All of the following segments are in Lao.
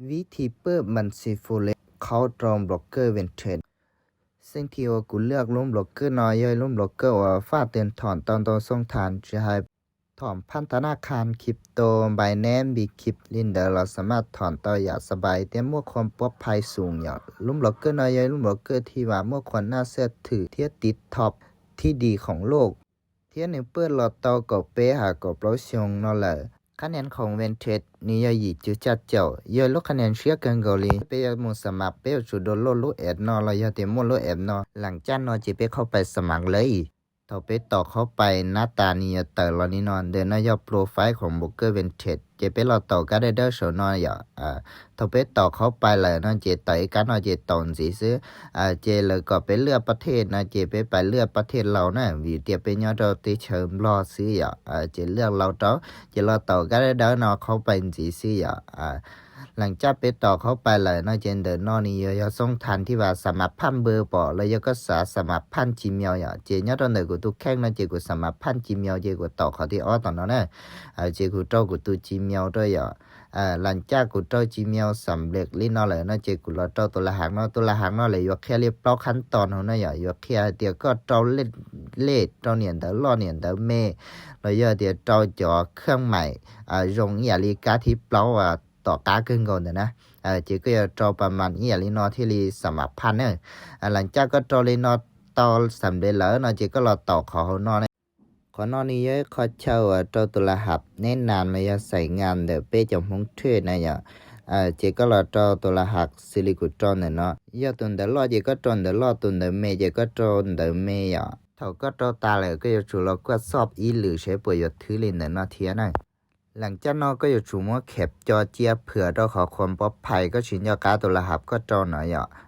ວິທີເປີດບັນຊີ Forex ເຂົ້າຕອງໂບຣກເກີ Vantage ເຊິ່ງທີ່ວ່າກູເລືອກລົງໂບຣກເກີເນາະ ຍ້ອນລົງໂບຣກເກີວ່າຝາກເຕືອນຖອນຕອນໂຕສົ່ງທານ ຈະໃຫ້ຖອນຜ່ານທະນາຄານຄຣິບໂຕ Binance Bitswap ລິນເດີ ລາວສາມາດຖອນຕໍ່ຢ່າງສະບາຍ ແຕ່ມີຄວາມປອດໄພສູງເນາະ. ລົງໂບຣກເກີເນາະ ຍ້ອນລົງໂບຣກເກີທີ່ວ່າມີຄວາມໜ້າເຊື່ອຖື ທີ່ຕິດທັອບທີ່ດີຂອງໂລກ. ທຽບໜຶ່ງເປີດລອດເຕົາກໍເປຫາກໍເປົາຊົງເນາະ ແລະ ຄະແນນຂອງ Vantage ນີ້ຢ່າງດີຈຸຈັດເຈົ້າ ຢ່າງລົງຄະແນນເຊຍກັນເກົາຫຼີ ເປຢາກໝູ່ສະໝັກ ເປຢາກຈູໂດໂລດລູກແອັດເນາະ ລະຢ່າເຕໝົດລູກແອັດເນາະ. ຫຼັງຈາກນັ້ນເນາະ ເຈເປເຂົ້າໄປສະໝັກເລີຍ. ເທົ່າເປຕໍ່ເຂົ້າໄປ ໜ້າຕານີ້ຢ່າເຕີລອນີ້ເນາະ ເດີນນະ ຢ່າໂປຣໄຟຂອງໂບຣກເກີ Vantage ເຈເປລອດຕໍ່ກາເດີເດີໂຊເນາະ ຢ່າ ອາ ເທົ່າເປຕໍ່ເຂົ້າໄປແລ້ວເນາະ ເຈເຕີກາເນາະ ເຈຕໍ່ຊີ້ຊື່ ອາ ເຈເລີຍກໍໄປເລືອກປະເທດນະ ເຈໄປ ໄປເລືອກປະເທດລາວນະ ວິວຕຽເປຍໍໂຕເຕເຊີມລໍຊື່ ອາ ເຈເລືອກລາວເຕົາ ເຈລອດຕໍ່ກາເດີເດີເນາະ ເຂົ້າໄປຊີ້ຊື່ ອາ ຫຼັງຈາກເປຕໍ່ເຂົ້າໄປແລ້ວເນາະ ເຈເດີນອນນີ້ ເຮົາສົ່ງທ່ານທີ່ວ່າສາມາດຜ່ານເບີເປາະ ແລ້ວເຮົາກໍສາ ສາມາດຜ່ານ Gmail ເນາະ ເຈຍອດຕອນໃດກູຕຸກແຂງເນາະ ເຈກູສາມາດຜ່ານ Gmail ເຈກູຕໍ່ເຂົ້າທີ່ອອດຕອນເນາະ ເອີ ເຈກູເຂົ້າກູຕຸກ Gmail ໂຕເນາະ ເອີ ຫຼັງຈາກກູເຂົ້າ Gmail ສຳເລັດລີ້ເນາະແລ້ວເນາະ ເຈກູລອດເຂົ້າໂຕລະຫັດເນາະ ໂຕລະຫັດເນາະ ແລ້ວເຮົາຄລິກເລີຍເປົ່າຂັ້ນຕອນເຮົາເນາະ ເຮົາຄລິກເດຍກໍເຂົ້າເລກ ເລກເຂົ້າເນມເດີ ລໍເນມເດີ ເມ ແລ້ວເຮົາເດຍເຂົ້າຈໍເຄື່ອງໝາຍ ອາ ຍົງອີ່ຫຍັງລີ້ກາທີ່ເປົ່າ ອາ ຕໍ່ກາເກີນກ່ອນເດີນະ ເອີ ເຈກໍຈະເຂົ້າປະມານອີ່ຫຍັງລີ້ເນາະ ທີ່ລີ້ສາມາດຜ່ານເນີ ອາ ຫຼັງຈາກກໍເຂົ້າລີ້ເນາະ ເຂົ້າສຳເລັດແລ້ວເນາະ ເຈກໍລອດເຂົ້າຂໍເຮົາເນາະ ຂໍເນາະນີ້ເຮົາຂໍເຂົ້າ ອາ ເຂົ້າໂຕລະຫັດແນະນຳ ແລ້ວເຮົາໃສ່ງານເດີ ເປັນເຈົ້າຂອງເທຣດນະ ເອີ ເຈກໍລອດເຂົ້າໂຕລະຫັດຊິລິກູຕອນເດີເນາະ ເຮົາຕົນເດີລອດ ເຈກໍຕົນເດີລອດ ຕົນເດີເມ ເຈກໍຕົນເດີເມ ເນາະ ເທົ່າກໍເຂົ້າຕາແລ້ວ ກໍເຮົາຈະລອດກວດສອບອີ່ຫຼີເຊ ເພື່ອເຮົາຖືລິ້ນເດີເນາະ ທຽນນະ ຫຼັງຈາກນັ້ນເນາະ ກໍເຮົາຈະໝົດແຄັບຈໍເຈຍເພື່ອຕໍ່ຂໍຄວາມປອດໄພ ກໍຊິຍອກກາໂຕລະຫັດກໍເຈົ້າເນາະ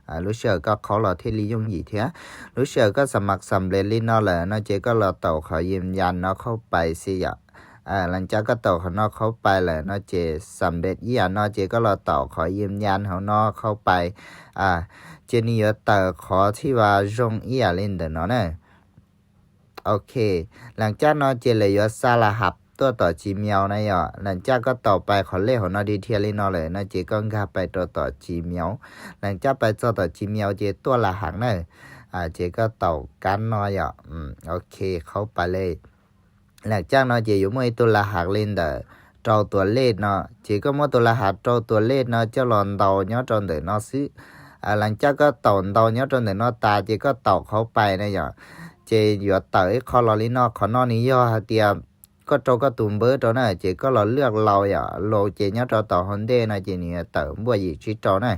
ອາ ລູກເສືອກໍເຂົ້າລອດເທດລີ້ຍົງຢີເທຍ ລູກເສືອກໍສະໝັກສຳເລັດລີ້ເນາະ ແລ້ວເນາະ ເຈກໍລອດເຕົາຂໍຢືນຢັນເນາະ ເຂົ້າໄປຊິ ອາ ຫຼັງຈາກກໍເຕົາເຂົ້າເນາະ ເຂົ້າໄປແລ້ວເນາະ ເຈສຳເລັດອີ່ຫຍັງເນາະ ເຈກໍລອດເຕົາຂໍຢືນຢັນເຮົາເນາະ ເຂົ້າໄປ ອາ ເຈນີ້ເຮົາເຕີຂໍທີ່ວ່າຍົງອີ່ຫຍັງລີ້ເດີເນາະ ໂອເຄ ຫຼັງຈາກເນາະ ເຈເລີຍຢອກສາລະຫັດຕົວຕໍ່ Gmail ນະເນາະ ຫຼັງຈາກກໍຕໍ່ໄປ ຂໍເລກເຮົາເນາະ ດີເທວລີ້ເນາະ ແລ້ວເນາະ ເຈກໍກະໄປຕົວຕໍ່ Gmail ຫຼັງຈາກໄປຕົວຕໍ່ Gmail ເຈຕົວລະຫັດເນາະ ອາ ເຈກໍເຕົາກັນເນາະ ອືມ ໂອເຄ ເຂົ້າໄປເລີຍ ຫຼັງຈາກເນາະ ເຈຢູ່ໝົດຕົວລະຫັດລີ້ເດີ ເຕົາຕົວເລກເນາະ ເຈກໍໝົດຕົວລະຫັດເຕົາຕົວເລກເນາະ ເຈົ້າລອງເດົາຍອດຕອນເດີເນາະ ອາ ຫຼັງຈາກກໍເຕົາເດົາຍອດຕອນເດີເນາະ ຕາເຈກໍເຕົາເຂົ້າໄປນະເນາະ ເຈຢອກເຕີອີກຂໍລອລີ້ເນາະ ຂໍນອນນີ້ຢອກຫາເຕຍ ກໍເຕົາກໍຕຸມເບີໂຕເນາະ ເຈກໍລອເລືອກເລົາ ເລົາເຈຍອດຕອນເຕົາຮອນເດເນາະ ເຈນີ້ເຕີບວກອີກຊິໂຕເນາະ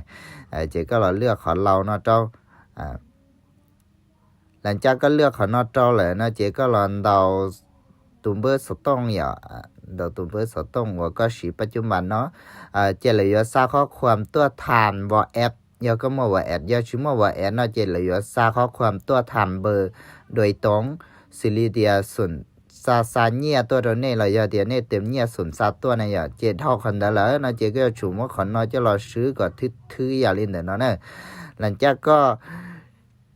ເຈກໍລອເລືອກຂໍເລົາເນາະ ເຕົາ ອາ ຫຼັງຈາກກໍເລືອກຂໍນອນເຕົາແລ້ວເນາະ ເຈກໍລອເດົາຕຸມເບີສະຕົງເນາະ ອາ ເດົາຕຸມເບີສະຕົງ ແລ້ວກໍຊິປັດຈຸບັນເນາະ ອາ ເຈເລີຍຢອກສາຂໍ້ຄວາມຕົວະຖາມ WhatsApp ເນາະ ກໍໝົດ WhatsApp ເນາະ ຊິໝົດ WhatsApp ເນາະ ເຈເລີຍຢອກສາຂໍ້ຄວາມຕົວະຖາມເບີໂດຍຕົງ ຊິລິເດຍ ສູນ ຊາຊາເນຍຕົວໂຕເນ ແລ້ວເດຍເນ ເຕັມເນຍ ສູນຊາຕົວນະເນາະ ເຈເທົ່າຄັນດາລາເນາະ ເຈກໍຈະໝົດ ຂໍນອນ ເຈລອຊື້ກໍຖືໆຢ່າຫຼິ້ນເດີເນາະ ຫຼັງຈາກກໍ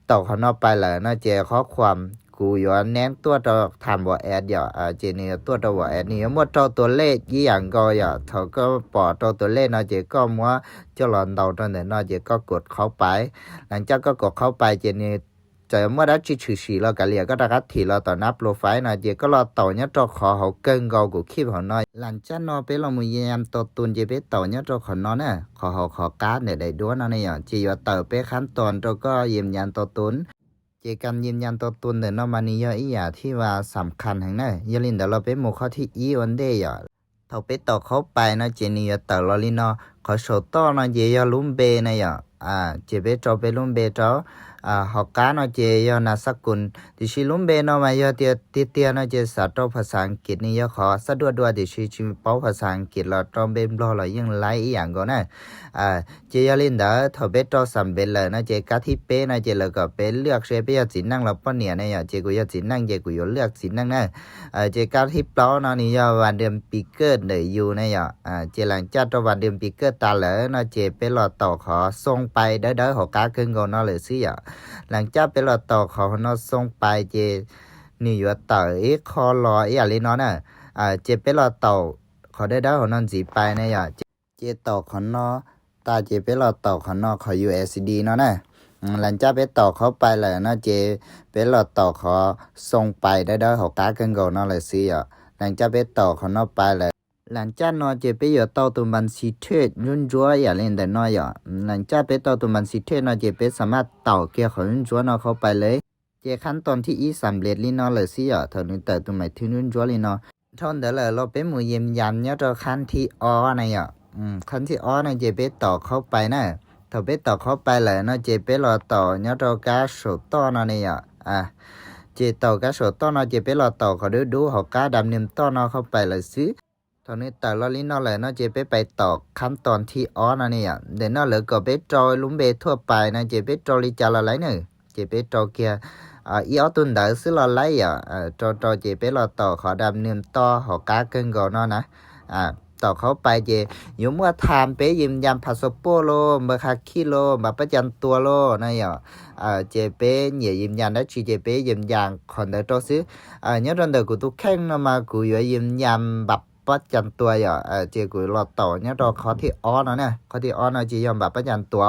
ຕອບຂອງເຮົາໄປແລ້ວເນາະ ເຈຂໍ້ຄວາມ ກູຢອນແນນຕົວະຕໍ່ຖາມບໍ່ແອດເດຍ ອາ ເຈນີ້ຕົວະຕໍ່ບໍ່ແອດນີ້ ໝົດຕໍ່ຕົວເລກອີ່ຫຍັງກໍເດຍ ເຂົາກໍປອກຕໍ່ຕົວເລກເນາະ ເຈກໍມົວຈະລອນເດົາຕົວເນາະ ເຈກໍກົດເຂົ້າໄປ ຫຼັງຈາກກໍກົດເຂົ້າໄປ ເຈນີ້ຈະໝົດອາທິດຊື່ສີ ແລ້ວກະເລຍກໍຕະກັດຖີລອຕໍ່ໜ້າໂປຣໄຟເນາະ ເຈກໍລອເຕົາຍອດຕໍ່ຂໍເຮົາເກີງກໍກູຄລິບເຮົາເນາະ ຫຼັງຈາກເນາະ ເປລອງໝູຍາມຕໍ່ຕຸນ ເຈເປເຕົາຍອດຕໍ່ຂໍເນາະ ຂໍເຮົາຂໍການໃດໆດ້ວຍເນາະ ເຈຢອນເຕີເປຂັ້ນຕອນ ແລ້ວກໍຢືນຢັນຕໍ່ຕຸນ ເຈການຢືນຢັນຕົວຕົນເດີເນາະ ມັນນີ້ເປັນອີ່ຫຍັງທີ່ວ່າສຳຄັນແຮງເນາະ ຢ່າລືມເດີ ລາວເປັນໝູ່ເຂົາທີ່ອີອອນເດຍ ເຂົາໄປຕໍ່ເຂົ້າໄປເນາະ ເຈນີ້ເຕີລອລີເນາະ ເຂົາໂຊຕໍ່ເນາະ ເຈຢ່າລືມເບເນາະ ອາ ເຈໄປຕໍ່ໄປລືມເບຕໍ່ ອາ ເຮົາກາເນາະ ເຈຢ່ານາມສະກຸນ ຕິຊິລືມເບເນາະ ມາຢ່າເຕຍເຕຍເນາະ ເຈສາຕໍ່ພາສາອັງກິດນີ້ ຢ່າຂໍສະດວກດ້ວຍ ຕິຊິຈິເປົາພາສາອັງກິດ ລາວຕ້ອງເບບລໍ ລາວຍັງໄລອີ່ຫຍັງກໍນະ ອາ ເຈຢ່າລືມເດີ ເຂົາໄປຕໍ່ສຳເລັດແລ້ວເນາະ ເຈກາທີ່ເປເນາະ ເຈແລ້ວກໍໄປເລືອກເຊ ເປຢາກຊິນັ່ງລະປ້ອນເນຍເນາະ ເຈກູຢາກຊິນັ່ງ ເຈກູຢາກເລືອກຊິນັ່ງເນາະ ເອີ ເຈກາທີ່ເປົ່າເນາະ ນີ້ຢ່າວ່າເດືອນປີເກີດເດີຢູ່ເນາະ ອາ ເຈຫຼັງຈາກຕໍ່ວ່າເດືອນປີເກີດຕາເລີເນາະ ເຈໄປລໍຕໍ່ຂໍສົ່ງໄປເດີ ເດີ ເຮົາກາເກີງກໍເນາະ ເລີຍຊິ ຫຼັງຈາກໄປລໍຕໍ່ຂໍເຮົາເນາະສົ່ງໄປ ເຈນີ້ຢູ່ເຕີອີກ ຂໍລໍອີກອາລີເນາະ ອາ ເຈໄປລໍຕໍ່ຂໍເດີ ເດີ ເຮົານອນຊິໄປເນາະ ເຈຕໍ່ຂໍເນາະ ຕາເຈເປຫຼໍ່ຕໍ່ເຂົ້ານອກຂອງ USD ເນາະນະ. ຫຼັງຈາກເປຕໍ່ເຂົ້າໄປແລ້ວເນາະ ເຈເປຫຼໍ່ຕໍ່ຂໍສົ່ງໄປໄດ້ເດີ ເຮົາກາເກີນໂກເນາະ ແລ້ວຊື້ເນາະ. ຫຼັງຈາກເປຕໍ່ເຂົ້ານອກໄປແລ້ວ ຫຼັງຈາກເນາະ ເຈເປຢາກຕໍ່ໂຕບັນຊີເທຣດຍົວນໆ ຢ່າງເລັກນ້ອຍເນາະ. ຫຼັງຈາກເປຕໍ່ໂຕບັນຊີເທຣດເນາະ ເຈເປສາມາດຕໍ່ເກັບຂອງຍົວນໆເນາະເຂົ້າໄປເລີຍ. ເຈຂັ້ນຕອນທີອີສຳເລັດລີ້ເນາະ ແລ້ວຊີ້ເນາະ. ເທົ່ານີ້ເຕີມໂຕໝາຍຖືກຍົວນໆລີ້ເນາະ. ເທົ່ານັ້ນແລ້ວ ເຮົາໄປໝູນຢືນຢັນເນາະ ເຈົ້າຂັ້ນທີອອນນະເນາະ. ອືມ ຂັ້ນທີອອນນະ ເຈເປຕໍ່ເຂົ້າໄປນະ. ເທົ່າເປຕໍ່ເຂົ້າໄປແລ້ວເນາະ ເຈເປລໍຕໍ່ເນາະ ເຈົ້າກາໂຊຕໍ່ເນາະເນາະ. ອາ ເຈຕໍ່ກາໂຊຕໍ່ເນາະ ເຈເປລໍຕໍ່ຂໍດູໆ ເຮົາກາດຳເນີນຕໍ່ເນາະ ເຂົ້າໄປແລ້ວຊື້. ເທົ່ານີ້ເຕີມລໍລີ້ເນາະ ແລ້ວເນາະ ເຈເປໄປຕໍ່ຂັ້ນຕອນທີອອນນະເນາະ. ເດເນາະ ແລ້ວກໍເປຕໍ່ລຸມເບທົ່ວໄປນະ ເຈເປຕໍ່ລີ້ຈາລະໄລເນາະ. ເຈເປຕໍ່ເກຍ ອາ ອີອອດຕຸນເດີຊື້ລໍໄລເນາະ. ເອີ ຕໍ່ ຕໍ່ ເຈເປລໍຕໍ່ຂໍດຳເນີນຕໍ່ ເຮົາກາເກີນໂກເນາະນະ. ອາ ຕໍ່ເຂົ້າໄປເຈ ຢູ່ໝວດຖາມເປຢືນຢັນພາສປອດໂລ ໃບຂັບຂີ່ໂລ ບັດປະຈຳຕົວໂລນະເນາະ. ເອີ ເຈເປຢາກຢືນຢັນໄດ້ ເຈເປຢືນຢັນຂອງເດີຕໍ່ຊື້. ເອີ ຍ້ອນຕອນເດີກູຕູແຂ່ງນຳມາ ກູຢາກຢືນຢັນບັດ ປະຈຳຕົວເນາະ. ເອີ ເຈກູລໍຕໍ່ເນາະ ຕໍ່ຂໍ້ທີອອນເນາະ ເນາະ ຂໍ້ທີອອນເນາະ ເຈຍ້ອນບັດປະຈຳຕົວ.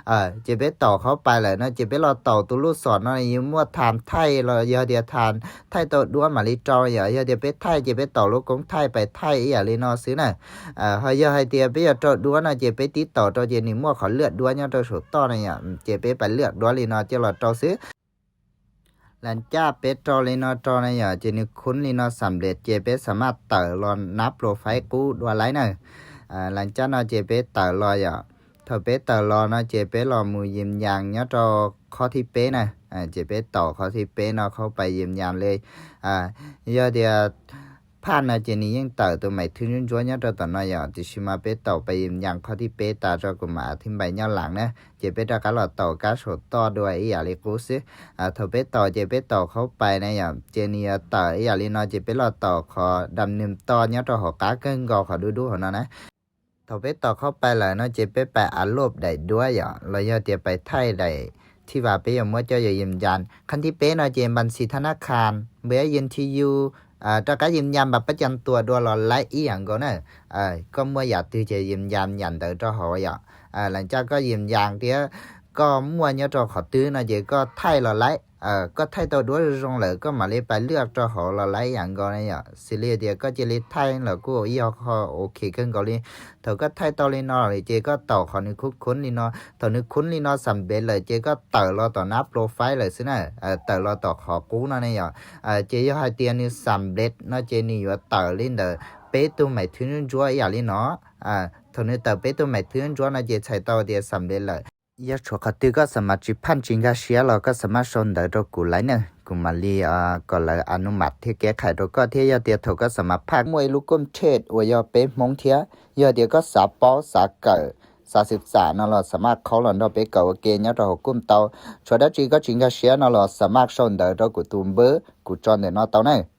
ເອີ ເຈເປຕໍ່ເຂົ້າໄປແລ້ວເນາະ ເຈເປລໍຕໍ່ໂຕລູກສອນເນາະ ຢູ່ໝວດຖາມໄທ ແລ້ວເຮົາຈະຖາມໄທຕໍ່ດ້ວຍມາລີເຈົ້າເນາະ. ເຮົາຈະໄປໄທ ເຈເປຕໍ່ລູກກົງໄທໄປໄທອີ່ຫຍັງລີ້ເນາະ ຊື່ນະ. ເອີ ເຮົາເຮົາໃຫ້ເຕຍເປຢາກຕໍ່ດ້ວຍເນາະ ເຈເປຕິດຕໍ່ ຕໍ່ເຈນີ້ໝວດຂໍເລືອກດ້ວຍເນາະ ຕໍ່ໂຊຕໍ່ນະເນາະ. ເຈເປໄປເລືອກດ້ວຍລີ້ເນາະ ເຈລໍຕໍ່ຊື່. ຫຼັງຈາກເປຕໍ່ລີ້ເນາະ ຕໍ່ນະເນາະ ເຈນີ້ຄູນລີ້ເນາະ ສຳເລັດ ເຈເປສາມາດເຕີມລໍນັບໂປຣໄຟກູດ້ວຍໄລເນາະ. ອາ ຫຼັງຈາກເນາະ ເຈເປເຕີມລໍເນາະ ເທົ່າເປເຕີມລໍເນາະ ເຈເປລໍໝູນຢືນຢັນເນາະ ຕໍ່ຂໍ້ທີເປນະ. ອາ ເຈເປຕໍ່ຂໍ້ທີເປເນາະ ເຂົ້າໄປຢືນຢັນເລີຍ. ອາ ເຮົາຈະ ຜ່ານເນາະ ເຈນີ້ຍັງເຕີມໂຕໝາຍຖືກຍົວນໆເນາະ ຕໍ່ຕໍ່ເນາະ. ເຮົາຈະຊິມາເປຕໍ່ໄປຢືນຢັນຂໍ້ທີເປຕາມເຈົ້າກູມາອະທິບາຍຍ້ອນຫຼັງເນາະ. ເຈເປຕ້ອງການລໍຕໍ່ກາໂຊຕໍ່ດ້ວຍອີ່ຫຍັງລີ້ກູຊື່. ອາ ເທົ່າເປຕໍ່ ເຈເປຕໍ່ເຂົ້າໄປນະເນາະ ເຈນີ້ເຕີມອີ່ຫຍັງລີ້ເນາະ ເຈເປລໍຕໍ່ຂໍດຳເນີນຕໍ່ເນາະ ຕໍ່ເຮົາກາເກີນໂກ ຂໍດູໆເຮົາເນາະນະ. ເທົ່າເປຕໍ່ເຂົ້າໄປແລ້ວເນາະ ເຈເປໄປອາລົບໄດ້ດ້ວຍເນາະ ແລ້ວເຮົາຈະໄປໄທໄດ້ ທີ່ວ່າເປຢາກໝວດເຈົ້າຢາກຢືນຢັນ. ຂັ້ນທີເປເນາະ ເຈບັນຊີທະນາຄານ ເບຍຢືນທີ່ຢູ່ ອາ ຕ້ອງການຢືນຢັນບັດປະຈຳຕົວດ້ວຍລໍໄລອີ່ຫຍັງກໍເນາະ. ເອີ ກໍໝວດຢາກຕື່ຈະຢືນຢັນ ຢັນເດີຕໍ່ເຮົາເນາະ. ອາ ຫຼັງຈາກກໍຢືນຢັນເດ ກໍໝວດເນາະ ຕໍ່ຂໍຕື່ເນາະ ເຈກໍໄທລໍໄລ ເອີ ກໍໄທຕໍ່ດ້ວຍຊົງເລີຍ ກໍມາເລີຍໄປເລືອກຕໍ່ເຮົາລໍໄລອີ່ຫຍັງກໍເນາະ. ຊິເລີຍເດ ກໍຈະເລີຍໄທແລ້ວ ກໍອີ່ຫຍັງກໍໂອເຄເກີນກໍລີ້. ເທົ່າກໍໄທຕໍ່ລີ້ເນາະ ເຈກໍຕໍ່ຂໍໜຶ່ງຄູນລີ້ເນາະ ເທົ່າໜຶ່ງຄູນລີ້ເນາະ ສຳເລັດເລີຍ ເຈກໍເຕີມລໍຕໍ່ໜ້າໂປຣໄຟເລີຍຊີ້ນະ. ເອີ ເຕີມລໍຕໍ່ຂໍກູເນາະເນາະ. ເອີ ເຈຢາກໃຫ້ເຕຍນີ້ສຳເລັດເນາະ ເຈນີ້ຢູ່ເຕີມລີ້ເດີ ເປໂຕໝາຍຖືກຍົວນໆອີ່ຫຍັງລີ້ເນາະ. ອາ ເທົ່ານີ້ເຕີມເປໂຕໝາຍຖືກຍົວນໆເນາະ ເຈໃສ່ຕໍ່ເດ ສຳເລັດເລີຍ. ຢາກຊ່ວຍເຂົ້າຕື່ກໍສາມາດຈິພັນຈິງກາເຊຍ ແລ້ວກໍສາມາດສົ່ງເດີຕໍ່ກູໄລເນາະ ກູມາລີ ອາ ກໍເລີຍອະນຸມັດທີ່ແກ້ໄຂຕົວກໍທີ່ຢາກເຕຍໂທກໍສາມາດພັກມວຍລູກກົມເທດ ອວຍອດເປໂມງເທຍ ຢາກເຕຍກໍສາປອສາເກີ ສາສຶກສາເນາະ ແລ້ວສາມາດເຂົ້າລອນດອນເປເກີໂອເກຍອດເຮົາກຸມເຕົາ ຊ່ວຍໄດ້ຈິງກໍຈິງກາເຊຍເນາະ ແລ້ວສາມາດສົ່ງເດີຕໍ່ກູຕູມເບີ ກູຈອນເດີເນາະເຕົາເນາະ.